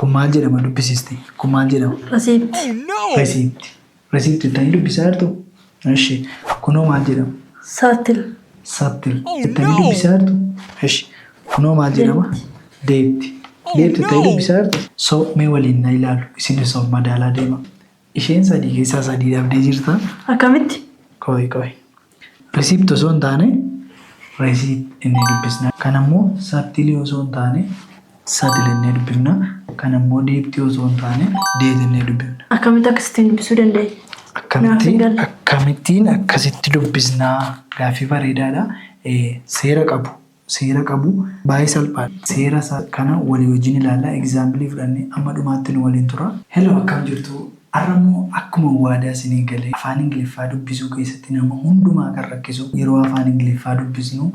Kun maal jedhama dubbisisti? Kun maal jedhama? Receipt. Receipt. Receipt jettanii dubbisaa jirtu? Eshi. Kunoo maal jedhama? Settle. Settle. Jettanii dubbisaa jirtu? Eshi. Kunoo maal jedhama? Debt. Debt jettanii dubbisaa jirtu? So mee waliin na ilaalu. Isinis of madaalaa deema. Isheen sadii keessaa sadii dhabdee jirta. Akkamitti? Qo'i qo'i. Receipt osoo hin taane receipt inni dubbisna. Kan ammoo settle osoo hin taane settle inni dubbifna. Kan ammoo debt osoo hin taane debt inni dubbifna. Akkamitti akkasittiin dubbisuu dandeenya? Naaf hin Akkamittiin galle. Akkamittiin akkasitti dubbisnaa? Gaaffii bareedaadha. Seera qabu. Seera qabu, baay'ee salphaadha. Seera isaa kana walii wajjin ilaallaa. Example fudhannee amma dhumaatti nu waliin tura. Hello, akkam jirtu? Har'a immoo akkuma waadaa isinii galee afaan Ingiliffaa dubbisuu keessatti nama hundumaa kan rakkisu, yeroo afaan Ingiliffaa dubbisnu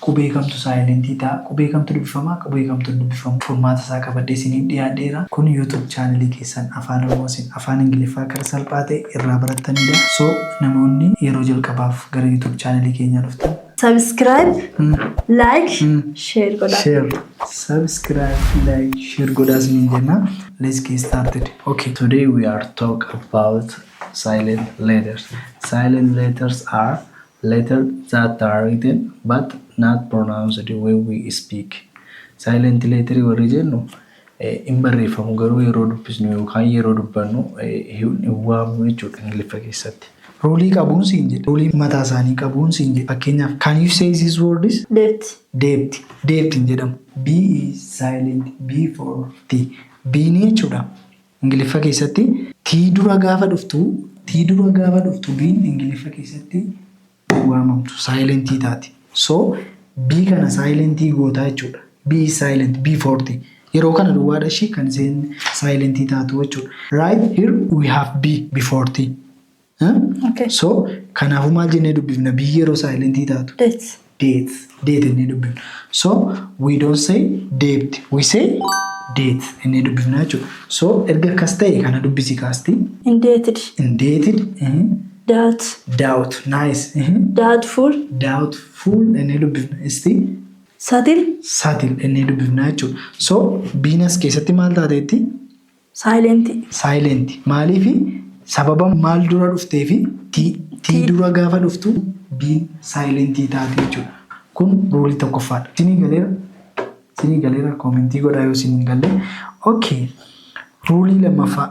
qubee kamtu silent ta'a, qubee kamtu dubbifamaa, qubee kamtu hin dubbifamu, furmaata isaa qabadhee isiniif dhiyaadheera. Kun YouTube channel keessan afaan Oromoo isin afaan Ingiliffaa karaa salphaa ta'e irraa barattanidha. So namoonni yeroo jalqabaaf gara YouTube channel keenyaa dhuftan Subscribe, like, share godhaa. Share, subscribe, like, share godhaa isiniin jenna. Let's get started. Okay, today we are talk about silent letters. Silent letters are letters that are written but not pronounced when we speak. Silent letter warri jennu hin barreeffamu, garuu yeroo dubbisnu yookaan yeroo dubbannu hin waamnu jechuudha Ingiliffa keessatti. Rule qabuun siin jedhe. Rule mataa isaanii qabuun siin jedhe. Fakkeenyaaf, can you say these words? Debt. Debt. Debt hin jedhamu. B is silent before T. B ni jechuudha. Ingiliffa keessatti T dura gaafa dhuftu, T dura gaafa dhuftu B'n Ingiliffa keessatti waamamtu, silent taati. So B kana silent gootaa jechuudha. B is silent before T. Yeroo kana duwwaadha ishii kan isheen silent taatu jechuudha. Right here we have B before T. Huh? Okay. So kanaafuu maal jennee dubbifna B yeroo silent taatu? Debt. Date. Date jennee dubbifna. So we don't say debt. We say date jennee dubbifna jechuudha. So erga akkas ta'e kana dubbisi kaasti. Indebted. Indebted. Doubt. Doubt. Nice. Doubtful. Doubtful jennee dubbifna. Isti Settle. Settle jennee dubbifna jechuudha. So B'n as keessatti maal taateetti? Silent. Silent. Maaliifi? Sababa maal dura dhuftee fi T, T dura gaafa dhuftu B'n silent taate jechuudha. Kun rule tokkoffaadha. Isinii galeera? Isinii galeera? Comment godhaa yoo isin hin galle. Okay. Rule lammaffaa.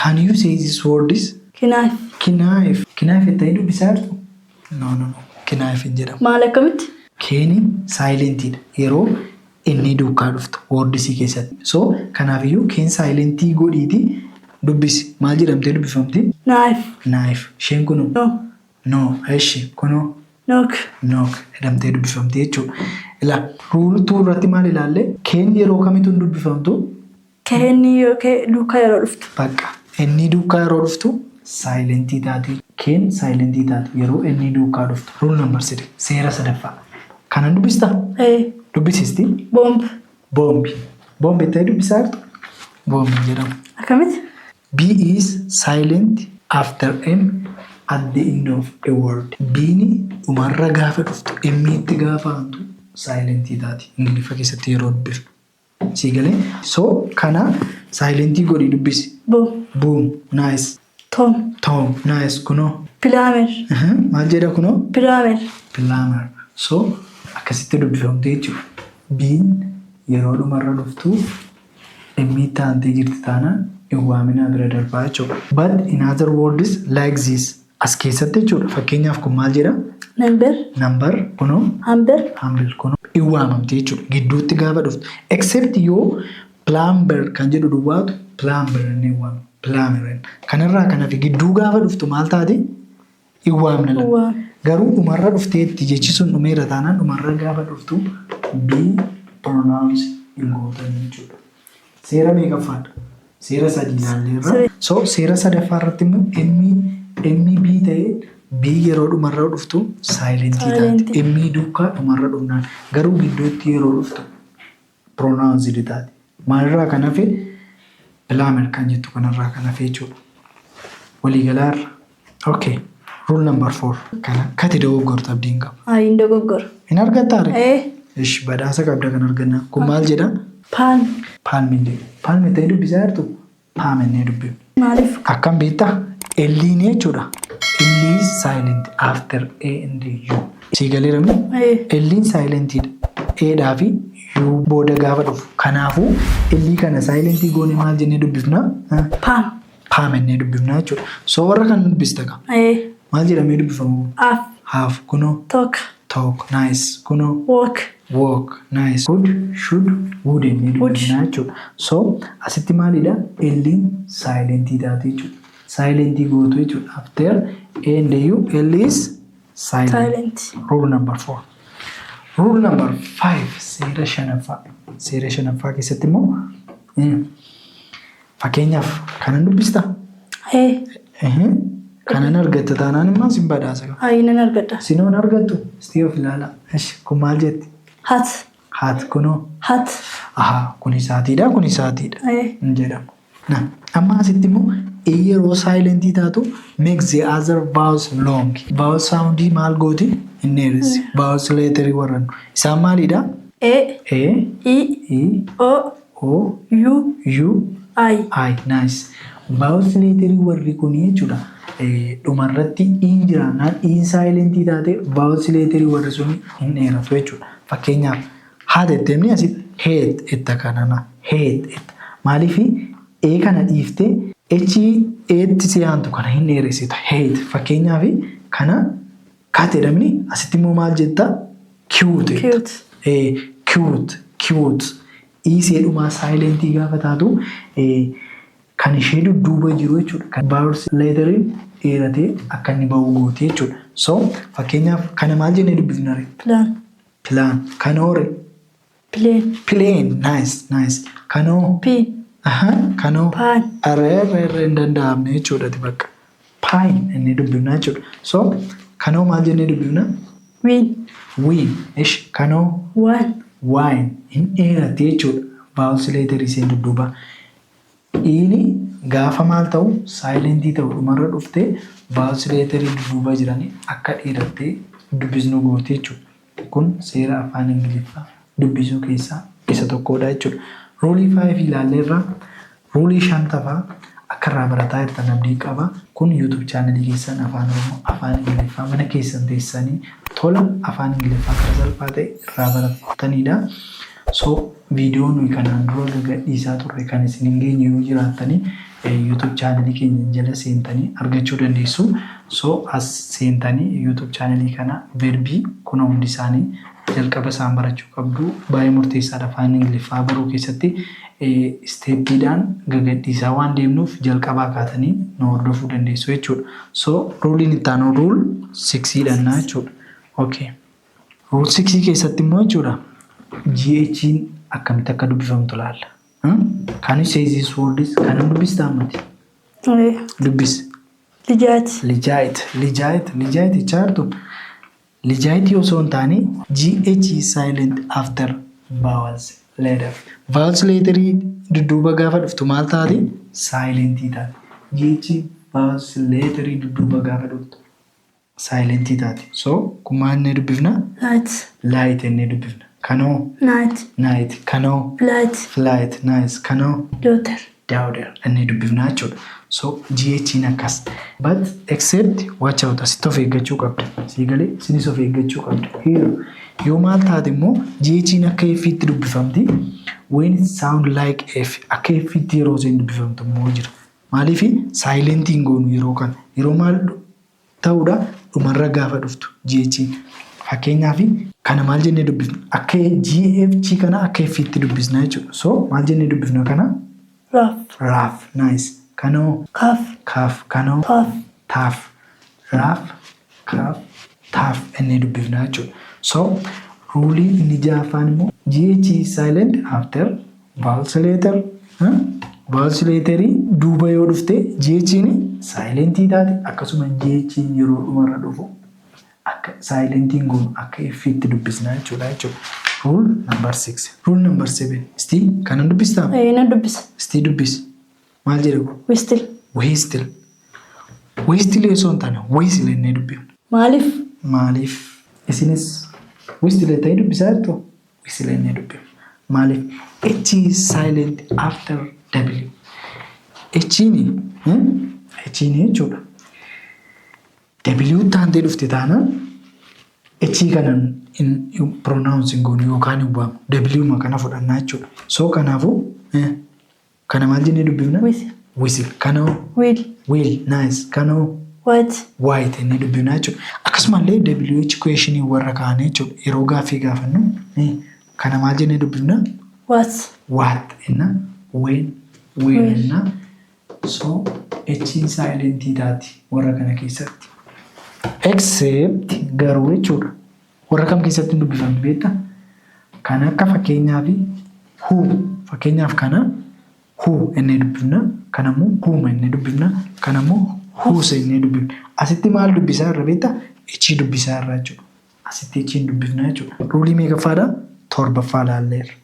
Can you say this words? Knife. Knife. Knife jettanii dubbisaa jirtu? No, no, no. Knife hin jedhamu. Maal, akkamitti? K'n silentiidha. Yeroo inni duukaa dhuftu words keessatti. So kanaafiyyuu K'n silent godhiiti dubbisi. Maal jedhamtee dubbifamti? Knife. Knife. Isheen kunoo? No. No. Eshi kunoo? Knock. Knock jedhamtee dubbifamti jechuudha. Ilaa, rule two irratti maal ilaalle? K'n yeroo kamitu hin dubbifamtu? K'n yookiin duukaa yeroo dhuftu. Bakka. Inni duukaa yeroo dhuftu silent taati. K'n silent taati yeroo inni duukaa dhuftu. Rule number 3. Seera sadaffaa. Kanan dubbistaa? Ee. Dubbisisti? Bomb. Bomb. Bomb jettee dubbisaa jirtu? Bomb jedhamu. Akkamitti? B is silent after M at the end of a word. B'n dhumarra gaafa dhuftu, M itti gaafa aantu silent taati. Ingiliffa keessatti yeroo dubbifnu. Sii galee? So kana silent godhii dubbisi. Boom. Boom. Nice. Tom. Tom. Nice. Kunoo. Plumber. Maal jedha kunoo? Plumber. Plumber. So akkasitti dubbifamte jechuudha. B'n yeroo dhumarra dhuftu M itti aantee jirti taanaan hin waaminaa, bira darbaa jechuudha. But in other words like this, as keessatti jechuudha. Fakkeenyaaf kun maal jedha? Number. Number, kunoo. Humble. Humble, kunoo hin waamamte jechuudha. Gidduutti gaafa dhuftu. Except yoo plumber kan jedhu duwwaatu plumber inni hin waamamu. Plumber. Kanarraa kan hafe gidduu gaafa dhuftu maal taate? Hin waamna lama. Waam. Garuu dhumarra dhufteetti, jechi sun dhumeera taanaan, dhumarra gaafa dhuftu B pronounce hin gootan jechuudha. Seera meeqaffaadha? Seera sadii ilaalleerra. Sadi. So seera sadaffaa irratti immoo M B ta'ee B yeroo dhumarra dhuftu silent taati. Silent. M duukaa dhumarra dhufnaan, garuu gidduutti yeroo dhuftu pronounced taati. Maalirraa kan hafe? Plumber kan jettu kanarraa kan hafe jechuudha. Waliigalaarra. Okay. Rule number 4. Kana kati dogoggortu abdiin qaba. Ayi, hin dogoggoru. Hin argattaa ree? Ee. Ish, badhaasa qabda kan arganna. Kun maal jedha? Palm. Palm hin jedhu. Palm ta'ee dubbisaa jirtu, paam jennee dubbifna. Maaliif? Akkam beektaa? L-iin jechuudha. L is silent after A and U. Sii galeera mi? Ee. L-iin silentiidha. A-dhaa fi U booda gaafa dhufu. Kanaafuu L kana silentii goone maal jennee dubbifna? Paam. Paam jennee dubbifna jechuudha. So warra kan dubbista ka. Ee. Maal jedhamee dubbifamu? Half. Half, kunoo. Talk. Talk, nice, kunoo. Walk. Walk, nice. Could, should, would jennee dubbifna jechuudha. So asitti maalidha? L-iin silentii taate jechuudha. Silentii gootu jechuudha. After A and U, L is silent. Silent. Rule number four. Rule number five, seera shanaffaa. Seera shanaffaa keessatti immoo fakkeenyaaf kanan dubbista. Ee. Kanan argatta taanaan immoo sin badhaasa. Ayi, nan argadha. Sinoon argattu istii of ilaala. Ishi kun maal jetti? Hat. Hat, kunoo. Hat. Ahaa, kun isaatiidha, kun isaatiidha. Ee. Hin jedhamu. Na amma asitti immoo A yeroo silentii taatu make the other vowels long. Vowel soundii maal gooti? Hin dheeressi. Vowels letterii warran. Isaan maalidha? A. A, E. E, O. O, U. U, I. I. Nice. Vowels letterii warri kuni jechuudha. Dhumarratti iin jiraannaan iin silentii taate vowels letterii warri sun hin dheeratu jechuudha. Fakkeenyaaf haat jetteemni asitti hate etta kanana hate etta. Maaliifi E kana dhiiftee H eetti si aantu kana hin dheeressita, hate. Fakkeenyaaf kana cat jedhamni, asitti immoo maal jetta? Cute jetta. Cute. Cute, cute. Dhiisee dhumaa silentii gaafa taatu kan ishee dudduuba jiru jechuudha. Kan vowels letteriin dheeratee akka inni bahu gooti jechuudha. So fakkeenyaaf kana maal jennee dubbifna ree? Plan. Plan. Kanoo ree? Plane. Plane. Nice, nice. Kanoo? Pin. Aha, kanoo? Pan. Arre, arre, arre, hin danda'amne jechuudha bakka. Pine inni dubbifna jechuudha. So kanoo maal jennee dubbifna? Win. Win. Ish, kanoo? One. Wine. Hin dheeratti jechuudha. Vowels letter isheen dudduuba. Iini gaafa maal ta'u, silentii ta'u, dhumarra dhuftee vowels letterii dudduuba jiranii akka dheerattee dubbisnu gooti jechuudha. Kun seera afaan Ingiliffaa dubbisuu keessaa isa tokkodha jechuudha. Rule 5 ilaalleerra, rule shantaffaa akka irraa barataa jirtan abdii qaba. Kun YouTube channelii keessan Afaan Oromoo, afaan Ingiliffaa mana keessan teessanii tola afaan Ingiliffaa karaa salphaa ta'e irraa baratanidha. So viidiyoo nuyi kanaan dura gadhiisaa turre kan isin hin geenye yoo jiraattanii YouTube channelii keenya jala seentanii argachuu dandeessu. So as seentanii YouTube channelii kana verbii kuna hundi isaanii jalqaba isaan barachuu qabdu, baay'ee murteessaadha. Afaan Ingiliffaa baruu keessatti steppiidhaan gagadhiisaa waan deemnuuf jalqabaa kaatanii nu hordofuu dandeessu jechuudha. So ruleiin itti aanu rule sixiidhaan jechuudha. Okay. Rule sixii keessatti immoo jechuudha, GH'n akkamitti akka dubbifamtu ilaalla. Can you say these words? Kan dubbistaa ammati? Dubbis. Lijaati. Lijaayit, lijaayit, lijaayit jechaa jirtu. Lijaayitii osoo hin taane GH is silent after vowels letter. Vowels letterii dudduuba gaafa dhuftu maal taati? Silentii taati. GH vowels letterii dudduuba gaafa dhuftu silentii taati. So kun maal jennee dubbifna? Light. Light jennee dubbifna. Kanoo? Night. Night. Kanoo? Flight. Flight. Nice. Kanoo? Daughter. Daughter jennee dubbifna jechuudha. So GH'n akkas. But except, watch out, asitti of eeggachuu qabda. Sii galee, isinis of eeggachuu qabda. Here yoo maal taate immoo GH'n akka F'tti dubbifamti. When it sound like F, akka F'tti yeroo isheen dubbifamtu immoo jira. Maaliif silentiin goonu yeroo kana? Yeroo maal ta'uudha? Dhumarra gaafa dhuftu GH'n. Fakkeenyaaf kana maal jennee dubbifna? Akka GFG kana akka F'tti dubbisna jechuudha. So maal jennee dubbifna kana? Rough. Rough. Nice. Kanoo? Calf. Calf. Kanoo? Tough. Tough. Rough, calf, tough inni dubbifna jechuudha. So ruleii inni ja'affaan immoo GH is silent after vowels letter. Vowels letterii duuba yoo dhufte GH'n silentii taate, akkasuma GH'n yeroo dhumarra dhufu akka silentiin goonu akka F'tti dubbisna jechuudha. Rule number six. Rule number seven. Istii kanan dubbistaa? Ee, nan dubbisa. Istii dubbis. Maal jedha kun? Whistle. Whistle. Whistle osoo hin taane whistle jennee dubbifna. Maaliif? Maaliif? Isinis whistle ta'ee dubbisaa jirtu? Whistle jennee dubbifna. Maaliif? H is silent after W. H'n jechuudha. W taantee dhufte taanaan H kana pronounce hin goonu yookaan hin waamu. W ma kana fudhannaa jechuudha. So kanaafuu kana maal jennee dubbifna? Whistle. Whistle. Kana hoo? Wheel. Wheel. Nice. Kana hoo? White. White jennee dubbifna jechuudha. Akkasumallee WH questionii warra kaanii jechuudha. Yeroo gaaffii gaafannu kana maal jennee dubbifna? What. What jenna. When. Where Where. jenna. So H'n silentii taati warra kana keessatti. Except garuu jechuudha. Warra kam keessatti hin dubbifamne beektaa? Kan akka fakkeenyaaf who, fakkeenyaaf kana who jennee dubbifna. Kana immoo whom jennee dubbifna. Kana immoo whose jennee dubbifna. Asitti maal dubbisaa irra beektaa? H dubbisaa irra jechuudha. Asitti H hin dubbifna jechuudha. Ruleii meeqaffaadha? Torbaffaa laalleerra.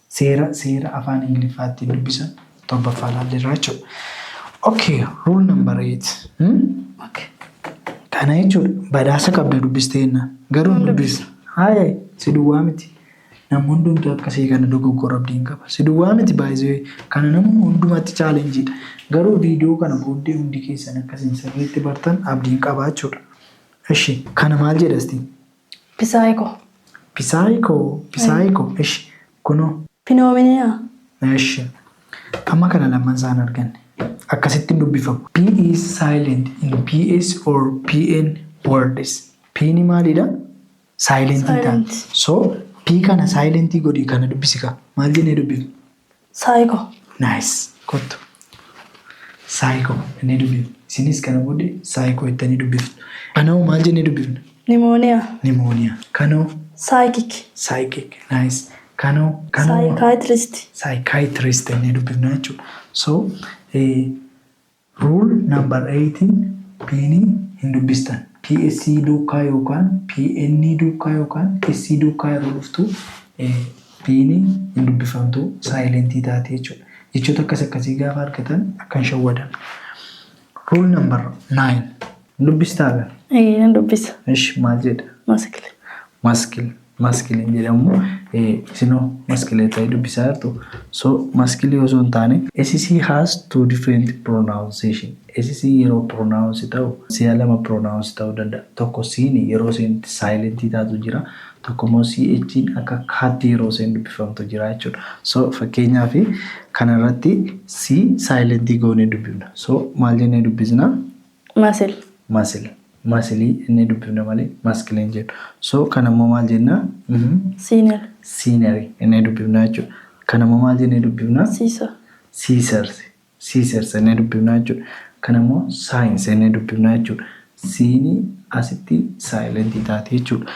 Seera afaan Ingiliffaatti dubbisan torbaffaa laalleerra jechuudha. Okay, rule number 8. Okay. Kana jechuudha badhaasa qabda dubbistee jennaan. Garuu hin dubbisu. Haaya, si duwwaa miti. Namni hundumtuu akkasii kana dogoggora abdiin qaba. Si duwwaa miti, baay'isee kana nama hundumatti challengeiidha. Garuu viidiyoo kana booddee hundi keessan akkasiin sirriitti bartan abdiin qaba jechuudha. Ishi, kana maal jedhasti? Psycho. Psycho, psycho. Ishi, kunoo. Pneumonia. Ishi. Amma kana lamman isaan arganne. Akkasittiin dubbifamu. P is silent in PS or PN words. P ni maalidha? Silent ta'a. Silent. So P kana silentii godhi, kana dubbisi ka. Maal jennee dubbifnu? Psycho. Nice. Kottu. Psycho jennee dubbifnu. Isinis kana booddee psycho jettanii dubbiftu. Kanoo maal jennee dubbifna? Pneumonia. Pneumonia. Kanoo? Psychic. Psychic. Nice. Kanoo Psychiatrist. Psychiatrist jennee dubbifna jechuudha. So rule number 18, P'ni hin dubbistan. PSC duukaa yookaan PN duukaa yookaan SC duukaa yeroo dhuftu P'ni hin dubbifamtu, silentii taate jechuudha. Jechoota akkas akkasii gaafa argatan akka hin shawwadan. Rule number 9. Dubbistaa kan? Nan dubbisa. Ish, maal jedha? Muscle. Muscle. Muscle jedhamu, isinoo muscle ta'ee dubbisaa jirtu. So muscle osoo hin taane, SC has two different pronunciation. SC yeroo pronounce ta'u si'a lama pronounce ta'uu danda'a. Tokko C'n yeroo isheen silentii taatu jira. Tokko immoo CH'n akka kaatti yeroo isheen dubbifamtu jira jechuudha. So fakkeenyaaf kanarratti C silentii goonee dubbifna. So maal jennee dubbisna? Muscle. Muscle. Muscleii jennee dubbifna malee muscle hin jennu. So kana immoo maal jennaa? Scenery. Scenery jennee dubbifna jechuudha. Kana immoo maal jennee dubbifna? Seesaw. Scissors. Scissors jennee dubbifna jechuudha. Kana immoo science jennee dubbifna jechuudha. C'ni asitti silentii taate jechuudha.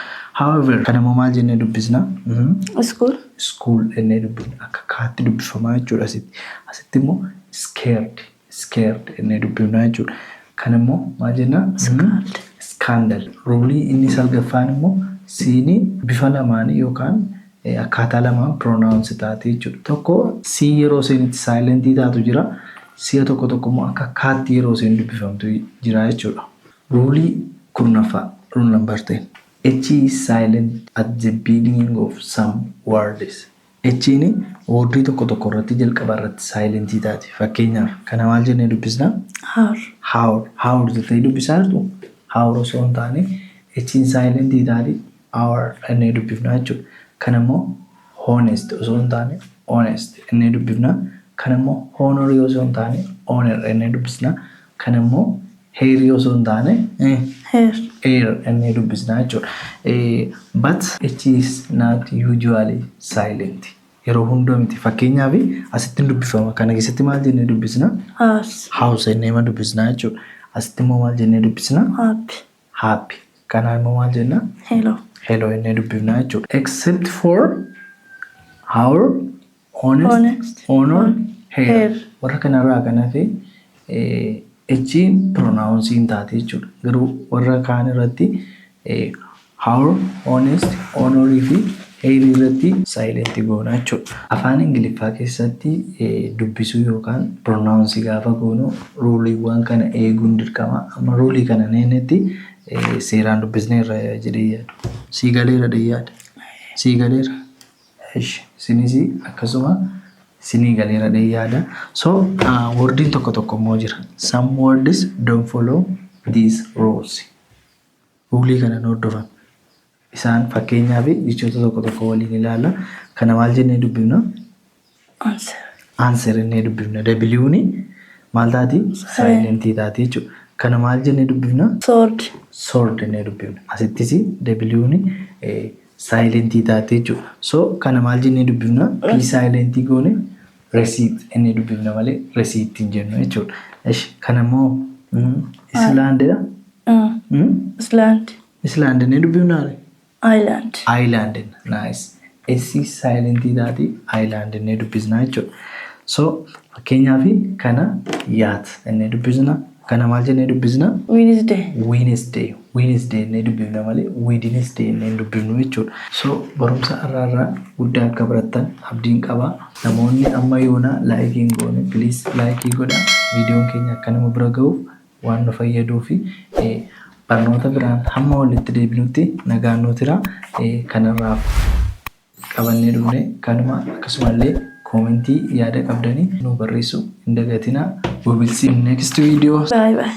However, kana immoo maal jennee dubbisna? School. School jennee dubbifna. Akka kaatti dubbifamaa jechuudha asitti. Asitti immoo scared. Scared jennee dubbifna jechuudha. Kana immoo maal jennaa? Scald. Scandal. Ruleii inni salgaffaan immoo C'ni bifa lamaanii yookaan akkaataa lamaan pronounce taate jechuudha. Tokko C yeroo isheen itti silentii taatu jira. Si'a tokko tokko immoo akka kaatti yeroo isheen dubbifamtu jira jechuudha. Ruleii 10ffaa, rule number 10. H is silent at the beginning of some words. H'n wordii tokko tokko irratti jalqaba irratti silentii taati. Fakkeenyaaf kana maal jennee dubbisna? Hour. Hour. Hour jettanii dubbisaa jirtu? Hour osoo hin taane H'n silentii taati, hour jennee dubbifna jechuudha. Kana immoo honest osoo hin taane honest jennee dubbifna. Kana immoo honor osoo hin taane honor jennee dubbisna. Kana immoo hair osoo hin taane Hair. air jennee dubbisna jechuudha. But H is not usually silent. Yeroo hundaa miti. Fakkeenyaaf asitti hin dubbifama. Kana keessatti maal jennee dubbisna? House. House jennee ma dubbisna jechuudha. Asitti immoo maal jennee dubbisna? Happy. Happy. Kanaan immoo maal jenna? Hello. Hello jennee dubbifna jechuudha. Except for hour, honest, Honest. honor, hair. Hair. Warra kanarraa kan hafe H'n pronounce hin taate jechuudha. Garuu warra kaan irratti hour, honest, honorii fi hair irratti silent goona jechuudha. Afaan Ingiliffaa keessatti dubbisuu yookaan pronounce gaafa goonu ruleiiwwan kana eeguun dirqama. Amma ruleii kana neenetti seeraan dubbisneerra jedhee yaadu. Sii galeera jedhee yaada. Sii galeera. Ishi isinis akkasuma isinii galeera dhee yaada. So wordiin tokko tokko immoo jira. Some words don't follow these rules. Rulii kana hin hordofan. Isaan fakkeenyaaf jechoota tokko tokko waliin ilaalla. Kana maal jennee dubbifna? Answer. Answer jennee dubbifna. W'n maal taati? Silentii taati jechuudha. Kana maal jennee dubbifna? Sword. Sword jennee dubbifna. Asittis W'n silentii taati jechuudha. So kana maal jennee dubbifna? P silentii goone receipt jennee dubbifna malee receipt hin jennu jechuudha. Ishi kana immoo Islandidha. Island. Island jennee dubbifnaa? Island. Island. Nice. S silentii taati, island jennee dubbisna jechuudha. So fakkeenyaaf kana yacht jennee dubbisna. Kana maal jennee dubbisna? Wednesday. Wednesday. Wednesday jennee dubbifna malee Wednesday jennee hin dubbifnu jechuudha. So barumsa har'aa guddaa akka barattan abdiin qaba. Namoonni amma yoona likeii hin goone, please likeii godhaa. Viidiyoon keenya akka nama bira gahuuf waan nu fayyaduu fi barnoota biraan hamma walitti deebinutti nagaan nu tura. Kanarraaf qabannee dhufne kanuma. Akkasumallee commentii yaada qabdanii nu barreessuu hin dagatinaa. We will see in next video. Bye bye.